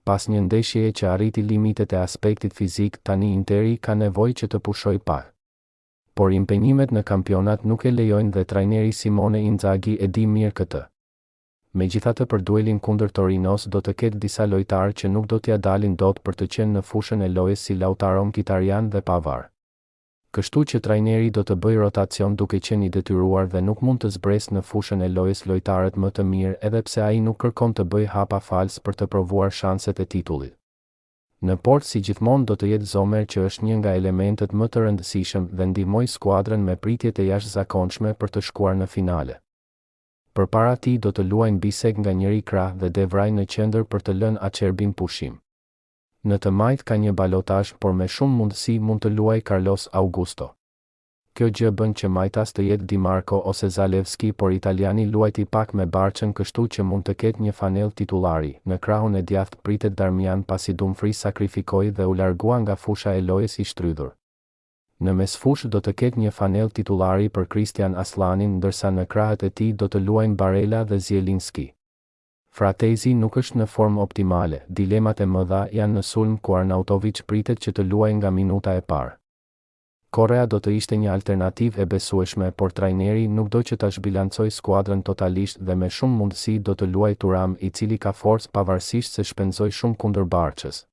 Pas një ndeshjeje që arriti limitet e aspektit fizik, tani Interi ka nevojë që të pushojë pak. Por impenjimet në kampionat nuk e lejojnë dhe trajneri Simone Inzaghi e di mirë këtë. Megjithatë për duelin kundër Torinos do të ketë disa lojtarë që nuk do t'ia dalin dot për të qenë në fushën e lojës si Lautaro Mkhitaryan dhe Pavard. Kështu që trajneri do të bëjë rotacion duke qenë i detyruar dhe nuk mund të zbresë në fushën e lojës lojtarët më të mirë edhe pse ai nuk kërkon të bëjë hapa fals për të provuar shanset e titullit. Në portë si gjithmonë do të jetë Zomer që është një nga elementët më të rëndësishëm dhe ndihmoi skuadrën me pritjet e jashtëzakonshme për të shkuar në finale. Përpara tij do të luajnë Bisek nga njëri krah dhe De Vrij në qendër për të lënë Acerbin pushim. Në të majtë ka një balotazh por me shumë mundësi mund të luajë Carlos Augusto. Kjo gjë bën që majtas të jetë Dimarco ose Zalewski por italiani luajti pak me Barçën kështu që mund të ketë një fanellë titullari, në krahun e djathtë pritet Darmian pasi Dumfries sakrifikoi dhe u largua nga fusha e lojës i shtrydhur. Në mesfushë do të ketë një fanellë titullari për Kristjan Asllanin ndërsa në krahët e tij do të luajnë Barella dhe Zielinski. Fratezi nuk është në formë optimale, dilemat e mëdha janë në sulm ku Arnautovic pritet që të luajë nga minuta e parë. Correa do të ishte një alternativë e besueshme por trajneri nuk do që ta zhbilancojë skuadrën totalisht dhe me shumë mundësi do të luajë Thuram i cili ka forcë pavarësisht se shpenzoi shumë kundër Barçës.